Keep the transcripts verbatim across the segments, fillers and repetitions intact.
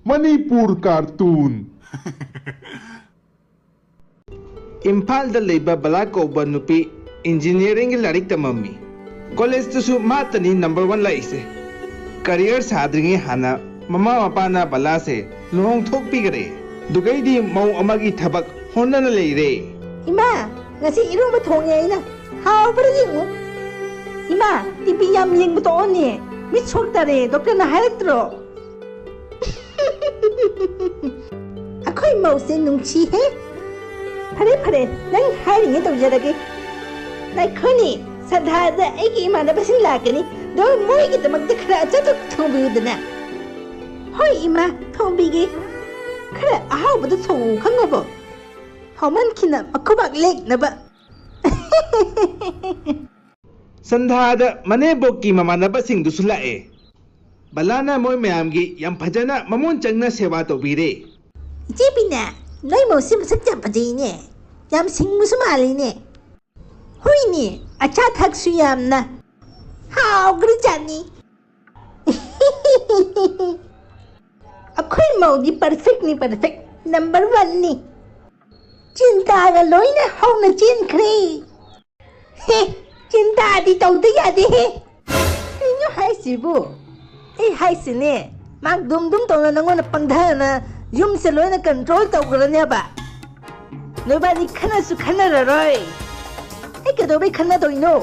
Manipur carton. ꯏꯝꯐꯥꯜꯗ ꯂꯩꯕ ꯕꯂꯥ ꯀꯧꯕ ꯅꯨꯄꯤ ꯏꯟꯖꯤꯅꯤꯌꯥꯔꯤꯡꯒꯤ ꯂꯥꯏꯔꯤꯛ ꯇꯝꯃꯝꯃꯤ꯫ ꯀꯣꯂꯦꯖꯇꯁꯨ ꯃꯥꯇꯅꯤ ꯅꯝꯕꯔ ꯋꯥꯟ ꯂꯥꯛꯏꯁꯦ꯫ ꯀꯔꯤꯌꯔ ꯁꯥꯗ꯭ꯔꯤꯉꯩ ꯍꯥꯟꯅ ꯃꯃꯥ ꯃꯄꯥꯅ ꯕꯂꯥꯁꯦ ꯂꯨꯍꯣꯡꯊꯣꯛꯄꯤꯈꯔꯦ꯫ ꯑꯗꯨꯒꯩꯗꯤ ꯃꯧ ꯑꯃꯒꯤ ꯊꯕꯛ ꯍꯣꯠꯅꯅ ꯂꯩꯔꯦ꯫ ꯏꯃꯥ, ꯉꯁꯤ ꯏꯔꯣꯝꯕ ꯊꯣꯡꯉꯦ ꯑꯩꯅ꯫ ꯍꯥꯎꯕ꯭ꯔꯥ ꯌꯦꯡꯉꯨ꯫ ꯏꯃꯥ, ꯇꯤꯚꯤ ꯌꯥꯝ ꯌꯦꯡꯕ ꯇꯣꯛꯑꯣꯅꯦ꯫ ꯃꯤꯠ ꯁꯣꯛꯇꯔꯦ, ꯗꯣꯛꯇꯔꯅ ꯍꯥꯏꯔꯛꯇ꯭ꯔꯣ? ꯑꯩꯈꯣꯏ ꯃꯧꯁꯦ ꯅꯨꯡꯁꯤꯍꯦ꯫ ꯐꯔꯦ, ꯐꯔꯦ, ꯅꯪ ꯍꯥꯏꯔꯤꯉꯩ ꯇꯧꯖꯔꯒꯦ꯫ ꯉꯥꯏꯈꯣꯅꯦ, ꯁꯟꯗꯥꯗ ꯑꯩꯒꯤ ꯏꯃꯥꯟꯅꯕꯁꯤꯡ ꯂꯥꯛꯀꯅꯤ꯫ ꯑꯗꯣ ꯃꯣꯏꯒꯤꯗꯃꯛꯇ ꯈꯔ ꯑꯆꯥꯄꯣꯠ ꯊꯣꯡꯕꯤꯌꯨꯗꯅ꯫ ꯍꯣꯏ, ꯏꯃꯥ, ꯊꯣꯡꯕꯤꯒꯦ꯫ ꯈꯔ ꯑꯍꯥꯎꯕꯗ ꯊꯣꯡꯉꯨ, ꯈꯪꯉꯕꯣ? ꯍꯥꯎꯃꯟꯈꯤꯅ ꯃꯈꯨꯕꯥꯛ ꯂꯦꯛꯅꯕ꯫ ꯁꯟꯗꯥꯗ ꯃꯅꯦꯕꯣꯛꯀꯤ ꯃꯃꯥꯟꯅꯕꯁꯤꯡꯗꯨꯁꯨ ꯂꯥꯛꯑꯦ꯫ ꯕꯂꯥꯅ ꯃꯣꯏ ꯃꯌꯥꯝꯒꯤ ꯌꯥꯝ ꯐꯖꯅ ꯃꯃꯣꯟ ꯆꯪꯅ ꯁꯦꯕꯥ ꯇꯧꯕꯤꯔꯦ꯫ ꯏꯆꯦ ꯕꯤꯅꯥ, ꯅꯣꯏ ꯃꯧꯁꯤ ꯃꯁꯛ ꯌꯥꯝ ꯐꯖꯩꯅꯦ꯫ ꯌꯥꯝ ꯁꯤꯡꯕꯁꯨ ꯃꯥꯜꯂꯤꯅꯦ꯫ ꯍꯣꯏꯅꯦ, ꯑꯆꯥ ꯊꯛꯁꯨ ꯌꯥꯝꯅ ꯍꯥꯎꯈ꯭ꯔꯖꯥꯠꯅꯤ꯫ ꯑꯩꯈꯣꯏ ꯃꯧꯗꯤ ꯄꯔꯐꯦꯛꯅꯤ, ꯄꯔꯐꯦꯛ, ꯅꯝꯕꯔ ꯋꯥꯟꯅꯤ꯫ ꯆꯤꯟꯇꯥꯒ ꯂꯣꯏꯅ ꯍꯧꯅ ꯆꯦꯟꯈ꯭ꯔꯦ꯫ ꯍꯦ, ꯆꯤꯟꯇꯥꯗꯤ ꯇꯧꯗ ꯌꯥꯗꯦꯍꯦ꯫ ꯀꯩꯅꯣ ꯍꯥꯏꯁꯤꯕꯨ? ꯑꯩ ꯍꯥꯏꯁꯤꯅꯦ, ꯃꯥ ꯗꯨꯝ ꯗꯨꯝ ꯇꯧꯅ ꯅꯪꯉꯣꯟꯗ ꯄꯪꯊꯅ ꯌꯨꯝꯁꯦ ꯂꯣꯏꯅ ꯀꯟꯇ꯭ꯔꯣꯜ ꯇꯧꯈ꯭ꯔꯅꯦꯕ꯫ ꯅꯣꯏꯕꯥꯅꯤ ꯈꯟꯅꯁꯨ ꯈꯟꯅꯔꯔꯣꯏ꯫ ꯑꯩ ꯀꯩꯗꯧꯕꯩ ꯈꯟꯅꯗꯣꯏꯅꯣ?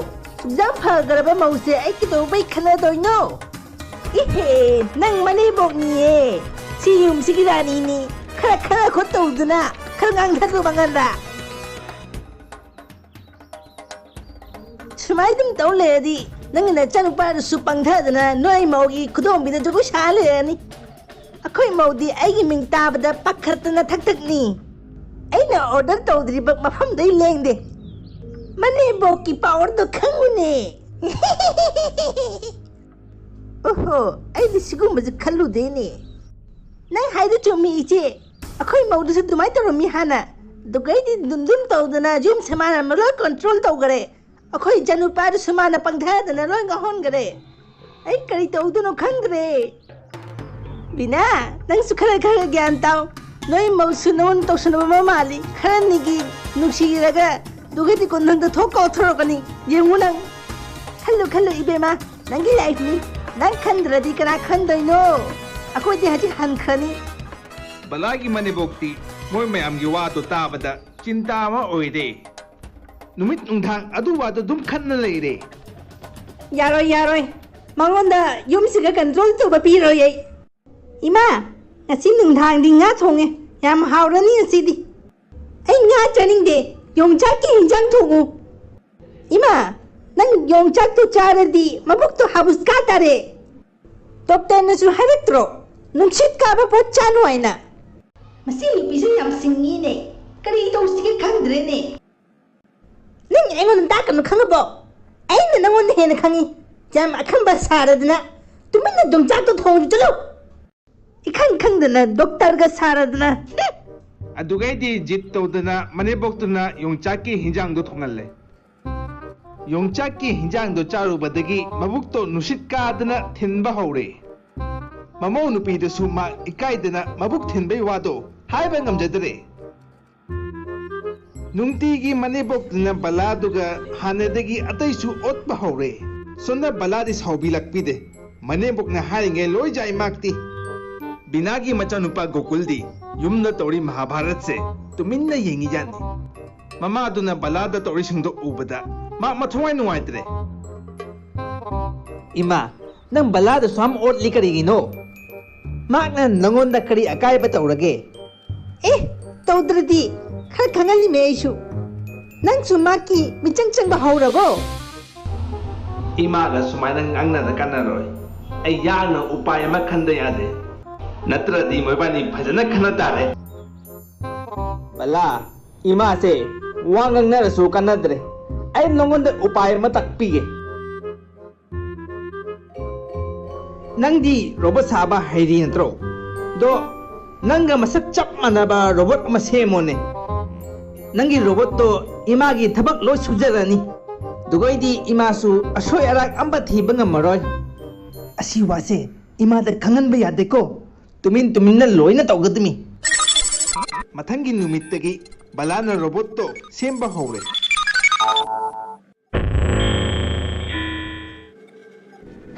ꯁꯨꯛꯌꯥꯝ ꯐꯈ꯭ꯔꯕ ꯃꯧꯁꯦ ꯑꯩ ꯀꯩꯗꯧꯕꯩ ꯈꯟꯅꯗꯣꯏꯅꯣ? ꯏꯍꯦ, ꯅꯪ ꯃꯅꯦꯕꯣꯛꯅꯤꯌꯦ꯫ ꯁꯤ ꯌꯨꯝꯁꯤꯒꯤ ꯔꯥꯅꯤꯅꯤ꯫ ꯈꯔ ꯈꯔ ꯈꯣꯠ ꯇꯧꯗꯨꯅ ꯈꯔ ꯉꯥꯡꯊꯠꯂꯨ ꯃꯉꯥꯟꯗ꯫ ꯁꯨꯃꯥꯏ ꯑꯗꯨꯝ ꯇꯧ ꯂꯩꯔꯗꯤ ꯅꯪꯒꯤ ꯅꯆꯥꯅꯨꯄꯥꯗꯨꯁꯨ ꯄꯪꯊꯗꯅ ꯅꯣꯏ ꯃꯧꯒꯤ ꯈꯨꯗꯣꯝꯕꯤꯗ ꯖꯒꯣꯏ ꯁꯥ ꯂꯩꯔꯅꯤ꯫ ꯑꯩꯈꯣꯏ ꯃꯧꯗꯤ ꯑꯩꯒꯤ ꯃꯤꯡ ꯇꯥꯕꯗ ꯄꯥꯈꯠꯇꯅ ꯊꯛ ꯊꯛꯅꯤ꯫ ꯑꯩꯅ ꯑꯣꯔꯗꯔ ꯇꯧꯗ꯭ꯔꯤꯕ ꯃꯐꯝꯗꯩ ꯂꯦꯡꯗꯦ꯫ ꯃꯅꯦꯝꯕꯣꯛꯀꯤ ꯄꯥꯋꯔꯗꯣ ꯈꯪꯉꯨꯅꯦ꯫ ꯑꯣꯍꯣ, ꯑꯩꯗꯤ ꯁꯤꯒꯨꯝꯕꯁꯦ ꯈꯜꯂꯨꯗꯦꯅꯦ꯫ ꯅꯪ ꯍꯥꯏꯗꯣ ꯆꯨꯝꯃꯤ ꯏꯆꯦ꯫ ꯑꯩꯈꯣꯏ ꯃꯧꯗꯨꯁꯨ ꯑꯗꯨꯃꯥꯏꯅ ꯇꯧꯔꯝꯃꯤ ꯍꯥꯟꯅ꯫ ꯑꯗꯨꯒꯩꯗꯤ ꯗꯨꯝ ꯗꯨꯝ ꯇꯧꯗꯅ ꯌꯨꯝꯁꯦ ꯃꯥꯅ ꯂꯣꯏ ꯀꯟꯇ꯭ꯔꯣꯜ ꯇꯧꯈꯔꯦ꯫ ꯑꯩꯈꯣꯏ ꯏꯆꯥꯅꯨꯄꯥꯗꯨꯁꯨ ꯃꯥꯅ ꯄꯪꯊꯗꯅ ꯂꯣꯏ ꯉꯥꯎꯍꯟꯈꯔꯦ꯫ ꯑꯩ ꯀꯔꯤ ꯇꯧꯗꯣꯏꯅꯣ ꯈꯪꯗ꯭ꯔꯦ꯫ ꯕꯤꯅꯥ, ꯅꯪꯁꯨ ꯈꯔ ꯈꯔ ꯒ꯭ꯌꯥꯟ ꯇꯥꯎ꯫ ꯅꯣꯏ ꯃꯧꯁꯨ ꯅꯉꯣꯟ ꯇꯧꯁꯟꯅꯕ ꯑꯃ ꯃꯥꯜꯂꯤ꯫ ꯈꯔꯅꯤꯒꯤ ꯅꯨꯡꯁꯤꯔꯒ ꯗꯨꯒꯗꯤ ꯀꯣꯟꯊꯪꯗ ꯊꯣꯛ ꯀꯥꯎꯊꯣꯔꯛꯀꯅꯤ꯫ ꯌꯦꯡꯉꯨ ꯅꯪ꯫ ꯈꯜꯂꯨ ꯈꯜꯂꯨ ꯏꯕꯦꯝꯃ, ꯅꯪꯒꯤ ꯂꯥꯏꯐꯅꯤ꯫ ꯅꯪ ꯈꯟꯗ꯭ꯔꯗꯤ ꯀꯅꯥ ꯈꯟꯗꯣꯏꯅꯣ? ꯑꯩꯈꯣꯏꯗꯤ ꯍꯧꯖꯤꯛ ꯍꯟꯈ꯭ꯔꯅꯤ꯫ ꯕꯂꯥꯒꯤ ꯃꯅꯦꯕꯣꯛꯇꯤ ꯃꯣꯏ ꯃꯌꯥꯝꯒꯤ ꯋꯥꯗꯣ ꯇꯥꯕꯗ ꯆꯤꯟꯇꯥ ꯑꯃ ꯑꯣꯏꯔꯦ꯫ ꯅꯨꯃꯤꯠ ꯅꯨꯡꯗꯥꯡ ꯑꯗꯨ ꯋꯥꯗꯣ ꯑꯗꯨꯝ ꯈꯟꯅ ꯂꯩꯔꯦ꯫ ꯌꯥꯔꯣꯏ, ꯌꯥꯔꯣꯏ꯫ ꯃꯉꯣꯟꯗ ꯌꯨꯝꯁꯤꯒ ꯀꯟꯇ꯭ꯔꯣꯜ ꯇꯧꯕ ꯄꯤꯔꯣꯏ ꯑꯩ꯫ ꯏꯃꯥ, ꯉꯁꯤ ꯅꯨꯡꯗꯥꯡꯗꯤ ꯉꯥ ꯊꯣꯡꯉꯦ꯫ ꯌꯥꯝ ꯍꯥꯎꯔꯅꯤ ꯉꯁꯤꯗꯤ꯫ ꯑꯩ ꯉꯥ ꯆꯥꯅꯤꯡꯗꯦ꯫ ꯌꯣꯡꯆꯥꯛꯀꯤ ꯍꯤꯟꯖꯥꯡ ꯊꯣꯡꯉꯨ꯫ ꯏꯃꯥ, ꯅꯪ ꯌꯣꯡꯆꯥꯛꯇꯣ ꯆꯥꯔꯗꯤ ꯃꯕꯨꯛꯇꯣ ꯍꯥꯕꯨꯁꯀꯥ ꯇꯥꯔꯦ꯫ ꯗꯣꯛꯇꯔꯅꯁꯨ ꯍꯥꯏꯔꯛꯇ꯭ꯔꯣ, ꯅꯨꯡꯁꯤꯠ ꯀꯥꯕ ꯄꯣꯠ ꯆꯥꯅꯨ ꯍꯥꯏꯅ? ꯃꯁꯤ ꯅꯨꯄꯤꯁꯦ ꯌꯥꯝ ꯁꯤꯡꯉꯤꯅꯦ꯫ ꯀꯔꯤ ꯇꯧꯁꯤꯒꯦ ꯈꯪꯗ꯭ꯔꯦꯅꯦ꯫ ꯅꯪ ꯑꯩꯉꯣꯟꯗ ꯇꯥꯛꯀꯅꯨ ꯈꯪꯉꯕꯣ? ꯑꯩꯅ ꯅꯪꯉꯣꯟꯗ ꯍꯦꯟꯅ ꯈꯪꯉꯤ꯫ ꯌꯥꯝ ꯑꯈꯪꯕ ꯁꯥꯔꯗꯅ ꯇꯨꯃꯤꯟꯅ ꯌꯣꯡꯆꯥꯛꯇꯣ ꯊꯣꯡꯉꯨ ꯆꯠꯂꯨ꯫ ꯏꯈꯪ ꯈꯪꯗꯅ ꯗꯣꯛꯇꯔꯒ ꯁꯥꯔꯗꯅ꯫ ꯍꯨꯝ! ꯑꯗꯨꯒꯩꯗꯤ ꯖꯤꯠ ꯇꯧꯗꯅ ꯃꯅꯦꯕꯣꯛꯇꯨꯅ ꯌꯣꯡꯆꯥꯛꯀꯤ ꯍꯤꯟꯖꯥꯡꯗꯣ ꯊꯣꯡꯍꯜꯂꯦ꯫ ꯌꯣꯡꯆꯥꯛꯀꯤ ꯍꯤꯟꯖꯥꯡꯗꯣ ꯆꯥꯔꯨꯕꯗꯒꯤ ꯃꯕꯨꯛꯇꯣ ꯅꯨꯡꯁꯤꯠ ꯀꯥꯗꯅ ꯊꯤꯟꯕ ꯍꯧꯔꯦ꯫ ꯃꯃꯧ ꯅꯨꯄꯤꯗꯨꯁꯨ ꯃꯥ ꯏꯀꯥꯏꯗꯅ ꯃꯕꯨꯛ ꯊꯤꯟꯕꯩ ꯋꯥꯗꯣ ꯍꯥꯏꯕ ꯉꯝꯖꯗ꯭ꯔꯦ꯫ ꯅꯨꯡꯇꯤꯒꯤ ꯃꯅꯦꯕꯣꯛꯇꯨꯅ ꯕꯂꯥꯗꯨꯒ ꯍꯥꯟꯅꯗꯒꯤ ꯑꯇꯩꯁꯨ ꯑꯣꯠꯄ ꯍꯧꯔꯦ꯫ ꯁꯣꯝꯗ ꯕꯂꯥꯗꯤ ꯁꯥꯎꯕꯤꯂꯛꯄꯤꯗꯦ꯫ ꯃꯅꯦꯕꯣꯛꯅ ꯍꯥꯏꯔꯤꯉꯩ ꯂꯣꯏ ꯌꯥꯏ ꯃꯥꯛꯇꯤ꯫ ꯕꯤꯅꯥꯒꯤ ꯃꯆꯥꯅꯨꯄꯥ ꯒꯣꯀꯨꯜꯗꯤ ꯌꯨꯝꯗ ꯇꯧꯔꯤ ꯃꯍꯥꯚꯥꯔꯠꯁꯦ ꯇꯨꯃꯤꯟꯅ ꯌꯦꯡꯉꯤꯖꯥꯠꯅꯤ꯫ ꯃꯃꯥꯗꯨꯅ ꯕꯂꯥꯗ ꯇꯧꯔꯤꯁꯤꯡꯗꯣ ꯎꯕꯗ ꯃꯥ ꯃꯊꯧꯋꯥꯏ ꯅꯨꯡꯉꯥꯏꯇ꯭ꯔꯦ꯫ ꯏꯃꯥ, ꯅꯪ ꯕꯂꯥꯗ ꯁꯨꯝ ꯑꯣꯠꯂꯤ ꯀꯔꯤꯒꯤꯅꯣ? ꯃꯥꯛꯅ ꯅꯪꯉꯣꯟꯗ ꯀꯔꯤ ꯑꯀꯥꯏꯕ ꯇꯧꯔꯒꯦ? ꯑꯦ, ꯇꯧꯗ꯭ꯔꯗꯤ ꯈꯔ ꯈꯪꯍꯜꯂꯤꯃꯦ ꯑꯩꯁꯨ꯫ ꯅꯪꯁꯨ ꯃꯥꯛꯀꯤ ꯃꯤꯆꯪ ꯆꯪꯕ ꯍꯧꯔꯕꯣ? ꯏꯃꯥꯒ ꯁꯨꯃꯥꯏꯅ ꯉꯥꯡꯅꯔ ꯀꯥꯟꯅꯔꯣꯏ꯫ ꯑꯩ ꯌꯥꯡꯅ ꯎꯄꯥꯏ ꯑꯃ ꯈꯟꯗ ꯌꯥꯗꯦ꯫ ꯅꯠꯇ꯭ꯔꯗꯤ ꯃꯣꯏꯕꯥꯅꯤ ꯐꯖꯅ ꯈꯟꯅ ꯇꯥꯔꯦ꯫ ꯕꯂꯥ, ꯏꯃꯥꯁꯦ ꯋꯥ ꯉꯥꯡꯅꯔꯁꯨ ꯀꯥꯟꯅꯗ꯭ꯔꯦ꯫ ꯑꯩ ꯅꯉꯣꯟꯗ ꯎꯄꯥꯏ ꯑꯃ ꯇꯥꯛꯄꯤꯒꯦ꯫ ꯅꯪꯗꯤ ꯔꯣꯕꯣꯠ ꯁꯥꯕ ꯍꯩꯔꯤ ꯅꯠꯇ꯭ꯔꯣ? ꯗꯣ ꯅꯪꯒ ꯃꯁꯛ ꯆꯞ ꯃꯥꯟꯅꯕ ꯔꯣꯕꯣꯠ ꯑꯃ ꯁꯦꯝꯃꯣꯅꯦ꯫ ꯅꯪꯒꯤ ꯔꯣꯕꯣꯠꯇꯣ ꯏꯃꯥꯒꯤ ꯊꯕꯛ ꯂꯣꯏ ꯁꯨꯖꯔꯅꯤ꯫ ꯑꯗꯨꯒꯩꯗꯤ ꯏꯃꯥꯁꯨ ꯑꯁꯣꯏ ꯑꯔꯥꯛ ꯑꯝꯕ ꯊꯤꯕ ꯉꯝꯃꯔꯣꯏ꯫ ꯑꯁꯤ ꯋꯥꯁꯦ ꯏꯃꯥꯗ ꯈꯪꯍꯟꯕ ꯌꯥꯗꯦꯀꯣ꯫ ꯇꯨꯃꯤꯟ ꯇꯨꯃꯤꯟꯅ ꯂꯣꯏꯅ ꯇꯧꯒꯗꯕꯅꯤ꯫ ꯃꯊꯪꯒꯤ ꯅꯨꯃꯤꯠꯇꯒꯤ ꯕꯂꯥꯅ ꯔꯣꯕꯣꯠꯇꯣ ꯁꯦꯝꯕ ꯍꯧꯔꯦ꯫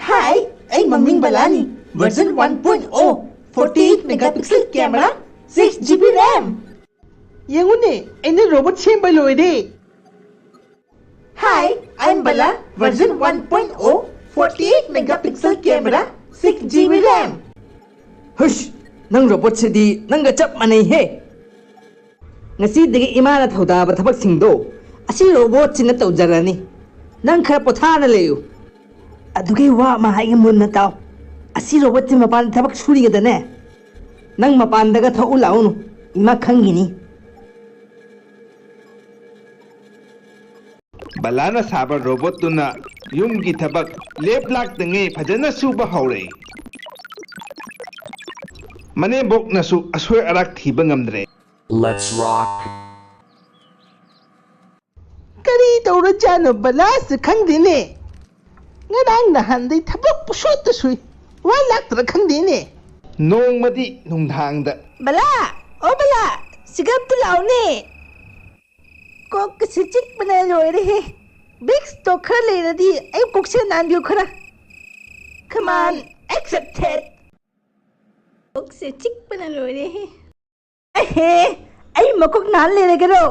ꯍꯥꯏ, ꯑꯩ ꯃꯃꯤꯡ ꯕꯂꯥꯅꯤ꯫ Version one point oh, forty eight megapixel camera, six GB RAM꯫ ꯌꯦꯡꯉꯨꯅꯦ, ꯑꯩꯅ ꯔꯣꯕꯣꯠ ꯁꯦꯝꯕ ꯂꯣꯏꯔꯦ꯫ Hi, I'm Bala, version one point oh, forty eight megapixel camera, six GB RAM. ꯍꯨꯁ! ꯅꯪ ꯔꯣꯕꯣꯠꯁꯤꯗꯤ ꯅꯪꯒ ꯆꯞ ꯃꯥꯟꯅꯩꯍꯦ꯫ ꯉꯁꯤꯗꯒꯤ ꯏꯃꯥꯅ ꯊꯧꯗꯥꯕ ꯊꯕꯛꯁꯤꯡꯗꯣ ꯑꯁꯤ ꯔꯣꯕꯣꯠꯁꯤꯅ ꯇꯧꯖꯔꯅꯤ꯫ ꯅꯪ ꯈꯔ ꯄꯣꯊꯥꯅ ꯂꯩꯌꯨ꯫ ꯑꯗꯨꯒꯤ ꯋꯥ ꯑꯃ ꯍꯥꯏꯒꯦ, ꯃꯨꯟꯅ ꯇꯥꯎ꯫ ꯑꯁꯤ ꯔꯣꯕꯣꯠꯁꯤ ꯃꯄꯥꯟꯗ ꯊꯕꯛ ꯁꯨꯔꯤꯒꯗꯅꯦ꯫ ꯅꯪ ꯃꯄꯥꯟꯗꯒ ꯊꯣꯛꯎ ꯂꯥꯛꯎꯅꯨ, ꯏꯃꯥ ꯈꯪꯈꯤꯅꯤ꯫ ꯕꯂꯥꯅ ꯁꯥꯕ ꯔꯣꯕꯣꯠꯇꯨꯅ ꯌꯨꯝꯒꯤ ꯊꯕꯛ ꯂꯦꯞ ꯂꯥꯛꯇꯉꯩ ꯐꯖꯅ ꯁꯨꯕ ꯍꯧꯔꯦ꯫ ꯃꯅꯦꯝꯕꯣꯛꯅꯁꯨ ꯑꯁꯣꯏ ꯑꯔꯥꯛ ꯊꯤꯕ ꯉꯝꯗ꯭ꯔꯦ꯫ Let's rock. ꯀꯔꯤ ꯇꯧꯔꯖꯥꯠꯅꯣ ꯕꯂꯥꯁꯨ ꯈꯪꯗꯦꯅꯦ꯫ ꯉꯔꯥꯡ ꯅꯍꯥꯟꯗꯩ ꯊꯕꯛ ꯄꯨꯁꯨꯠꯇ ꯁꯨꯏ꯫ ꯋꯥ ꯂꯥꯛꯇ꯭ꯔꯥ ꯈꯪꯗꯦꯅꯦ꯫ ꯅꯣꯡꯃꯗꯤ ꯅꯨꯡꯗꯥꯡꯗ꯫ ꯕꯂꯥ! ꯑꯣ ꯕꯂꯥ! ꯁꯤꯒ ꯑꯝꯇ ꯂꯥꯛꯎꯅꯦ꯫ ꯀꯣꯛꯀꯁꯦ ꯆꯤꯛꯄꯅ ꯂꯣꯏꯔꯦꯍꯦ꯫ ꯕꯤꯛꯁꯇꯣ ꯈꯔ ꯂꯩꯔꯗꯤ ꯑꯩ ꯀꯣꯛꯁꯦ ꯅꯥꯟꯕꯤꯌꯨ ꯈꯔ꯫ Come on, accepted. ꯀꯣꯛꯁꯦ ꯆꯤꯛꯄꯅ ꯂꯣꯏꯔꯦꯍꯦ꯫ ꯑꯦꯍꯦ, ꯑꯩ ꯃꯀꯣꯛ ꯅꯥꯟ ꯂꯩꯔꯒꯦꯔꯣ?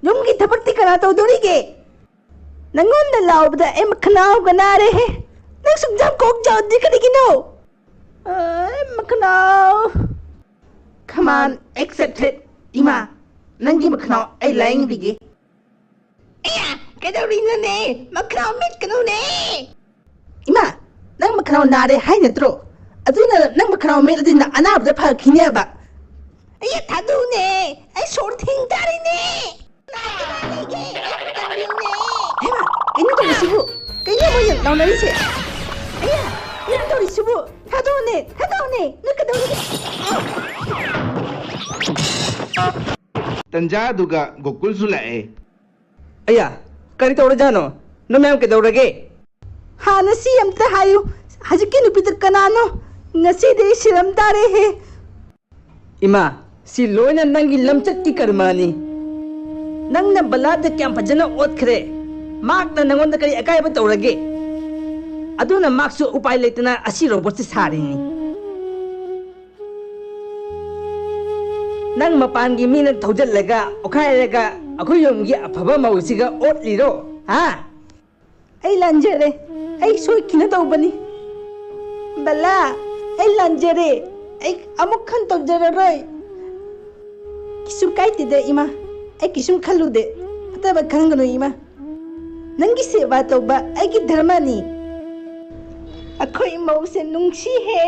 ꯌꯨꯝꯒꯤ ꯊꯕꯛꯇꯤ ꯀꯅꯥ ꯇꯧꯗꯣꯔꯤꯒꯦ? ꯅꯪꯉꯣꯟꯗ ꯂꯥꯎꯕꯗ ꯑꯩ ꯃꯈꯅꯥꯎꯒ ꯅꯥꯔꯦꯍꯦ꯫ ꯅꯪ ꯁꯨꯛ ꯌꯥꯝ ꯀꯣꯛ ꯆꯥꯎꯗꯤ ꯀꯔꯤꯒꯤꯅꯣ? ꯑ, ꯃꯈꯅꯥꯎ꯫ Come on, accepted. ꯏꯃꯥ, ꯅꯪꯒꯤ ꯃꯈꯅꯥꯎ ꯑꯩ ꯂꯥꯌꯦꯡꯕꯤꯒꯦ꯫ ꯑꯌꯥ, ꯀꯩꯗꯧꯔꯤꯅꯣꯅꯦ? ꯃꯈꯅꯥꯎ ꯃꯦꯠꯀꯅꯨꯅꯦ꯫ ꯏꯃꯥ, ꯅꯪ ꯃꯈꯅꯥꯎ ꯅꯥꯔꯦ ꯍꯥꯏ ꯅꯠꯇ꯭ꯔꯣ? ꯑꯗꯨꯅ ꯅꯪ ꯃꯈꯅꯥꯎ ꯃꯦꯠꯂꯗꯤ ꯅꯪ ꯑꯅꯥꯕꯗ ꯐꯈꯤꯅꯦꯕ꯫ ꯑꯌꯥ, ꯊꯥꯗꯣꯛꯎꯅꯦ꯫ ꯑꯩ ꯁꯣꯔ ꯊꯤꯡ ꯇꯥꯔꯦꯅꯦ꯫ ꯍꯩꯃꯥ, ꯀꯩꯅꯣ ꯇꯧꯔꯤꯁꯤꯕꯨ? ꯀꯩꯅꯣ ꯃꯣꯏꯅ ꯂꯥꯎꯅꯔꯤꯁꯦ? ꯑꯌꯥ, ꯀꯩꯅꯣ ꯇꯧꯔꯤꯁꯤꯕꯨ? ꯊꯥꯗꯣꯛꯎꯅꯦ, ꯊꯥꯗꯣꯛꯎꯅꯦ꯫ ꯅꯪ ꯀꯩꯗꯧꯔꯤꯒꯦ? ꯇꯟꯖꯥꯗꯨꯒ ꯒꯣꯀꯨꯜꯁꯨ ꯂꯥꯛꯑꯦ꯫ ꯑꯌꯥ, ꯀꯔꯤ ꯇꯧꯔꯖꯥꯠꯅꯣ? ꯅꯣꯏ ꯃꯌꯥꯝ ꯀꯩꯗꯧꯔꯒꯦ? ꯍꯥꯟꯅ ꯁꯤ ꯑꯝꯇ ꯍꯥꯏꯌꯨ, ꯍꯧꯖꯤꯛꯀꯤ ꯅꯨꯄꯤꯗꯨ ꯀꯅꯥꯅꯣ? ꯉꯁꯤꯗꯤ ꯑꯩ ꯁꯤꯔꯝ ꯇꯥꯔꯦꯍꯦ꯫ ꯏꯃꯥ, ꯁꯤ ꯂꯣꯏꯅ ꯅꯪꯒꯤ ꯂꯝꯆꯠꯀꯤ ꯀꯔꯃꯅꯤ꯫ ꯅꯪꯅ ꯕꯂꯥꯗ ꯀꯌꯥꯝ ꯐꯖꯅ ꯑꯣꯠꯈ꯭ꯔꯦ꯫ ꯃꯍꯥꯛꯅ ꯅꯪꯉꯣꯟꯗ ꯀꯔꯤ ꯑꯀꯥꯏꯕ ꯇꯧꯔꯒꯦ? ꯑꯗꯨꯅ ꯃꯍꯥꯛꯁꯨ ꯎꯄꯥꯏ ꯂꯩꯇꯅ ꯑꯁꯤ ꯔꯣꯕꯣꯠꯁꯤ ꯁꯥꯔꯤꯅꯤ꯫ ꯅꯪ ꯃꯄꯥꯟꯒꯤ ꯃꯤꯅ ꯊꯧꯖꯤꯜꯂꯒ, ꯑꯣꯈꯥꯏꯔꯒ ꯑꯩꯈꯣꯏ ꯌꯨꯝꯒꯤ ꯑꯐꯕ ꯃꯧꯁꯤꯒ ꯑꯣꯠꯂꯤꯔꯣ? ꯍꯥ? ꯑꯩ ꯂꯥꯟꯖꯔꯦ꯫ ꯑꯩ ꯁꯣꯏꯈꯤꯅ ꯇꯧꯕꯅꯤ꯫ ꯕꯂꯥ, ꯑꯩ ꯂꯥꯟꯖꯔꯦ꯫ ꯑꯩ ꯑꯃꯨꯛ ꯍꯟ ꯇꯧꯖꯔꯔꯣꯏ꯫ ꯀꯩꯁꯨ ꯀꯥꯏꯗꯦꯗ, ꯏꯃꯥ꯫ ꯑꯩ ꯀꯩꯁꯨꯝ ꯈꯜꯂꯨꯗꯦ꯫ ꯐꯠꯇꯕ ꯈꯟꯒꯅꯨ, ꯏꯃꯥ꯫ ꯅꯪꯒꯤ ꯁꯦꯕꯥ ꯇꯧꯕ ꯑꯩꯒꯤ ꯙꯔꯃꯅꯤ꯫ ꯑꯩꯈꯣꯏ ꯃꯧꯁꯦ ꯅꯨꯡꯁꯤꯍꯦ꯫